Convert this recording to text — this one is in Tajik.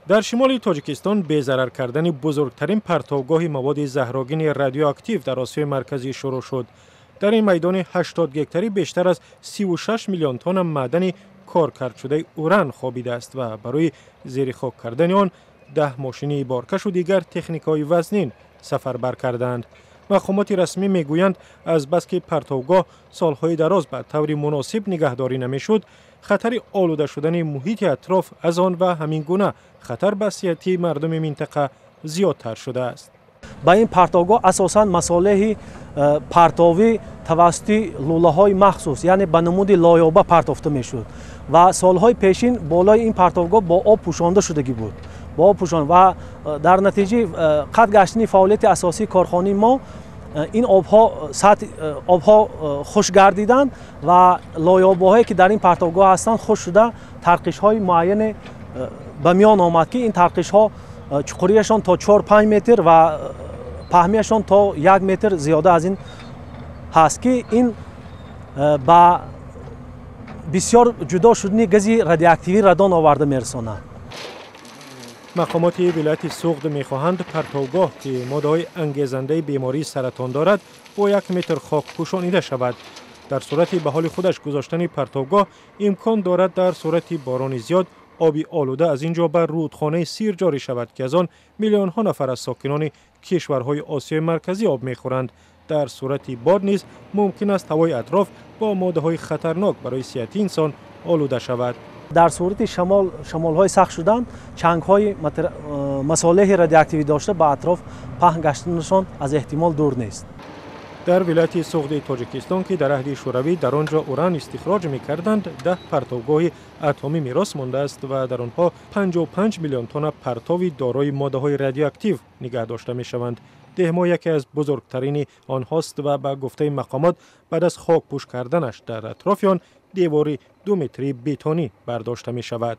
Дар шимоли Тоҷикистон безарар кардани бузургтарин партовгоҳи маводи заҳрогини радиоактив дар Осиёи Марказӣ шурӯъ шуд. Дар ин майдони 80 гектарӣ бештар аз 36 миллион тонна маъдани коркардшудаи уран хобидааст ва барои зери хок кардани он 10 мошини боркашу дигар техникаҳои вазнин сафарбар кардаанд. Мақомоти расмӣ мегӯянд, аз баски партовгоҳ солҳои дароз ба таври муносиб нигаҳдорӣ намешуд, хатари олуда шудани муҳити атроф аз он ва ҳамин гуна хатар ба сиҳатии мардуми минтақа зиёдтар шудааст. Ба ин партовгоҳ асосан масолеҳи партовӣ тавассути лӯлаҳои махсус, яъне ба намуди лоёба партофта мешуд ва солҳои пешин болои ин партовгоҳ бо об пӯшонда шудагӣ буд. Бо об пӯшон ва дар натиҷаи қатъ гаштани фаъолияти асосии корхонаи мо ин обҳо сатҳ обҳо хушк гардиданд ва лоёбаҳое ки дар ин партовгоҳ ҳастанд хушк шуда тарқишҳои муайяне ба миён омад, ки ин тарқишҳо чуқурияшон то 4-5 метр ва паҳмияшон то 1 метр зиёда аз ин ҳаст, ки ин ба бисёр ҷудо шудани гази радиоактивӣ радон оварда мерасонад. Мақомоти вилояти Суғд мехоҳанд партовгоҳ, ки моддаҳои ангезандаи бемории саратон дорад, бо 1 метр хок пӯшонида шавад. Дар сурати ба ҳоли худаш гузоштани партовгоҳ имкон дорад дар сурати борони зиёд оби олуда аз ин ҷо ба рӯдхонаи Сир ҷорӣ шавад, ки аз он миллионҳо нафар аз сокинони кишварҳои Осиёи Марказӣ об мехӯранд. Дар сурати бод низ мумкин аст ҳавои атроф бо моддаҳои хатарнок барои сиҳати инсон олуда шавад. Дар сурати шамолҳои сахт шудан чангҳои масолеҳи радиоактивӣ дошта ба атроф паҳн гаштанашон аз эҳтимол дур нест. Дар вилояти Суғди Тоҷикистон, ки дар аҳди Шӯравӣ дар он ҷо уран истихроҷ мекарданд, 10 партовгоҳи атомӣ мерос мондааст ва дар онҳо 55 миллион тонна партови дорои моддаҳои радиоактив нигаҳ дошта мешаванд. Деҳмо яке аз бузургтарини онҳост ва ба гуфтаи мақомот баъд аз хокпӯш карданаш дар атрофи он девори 2 метрии бетонӣ бардошта мешавад.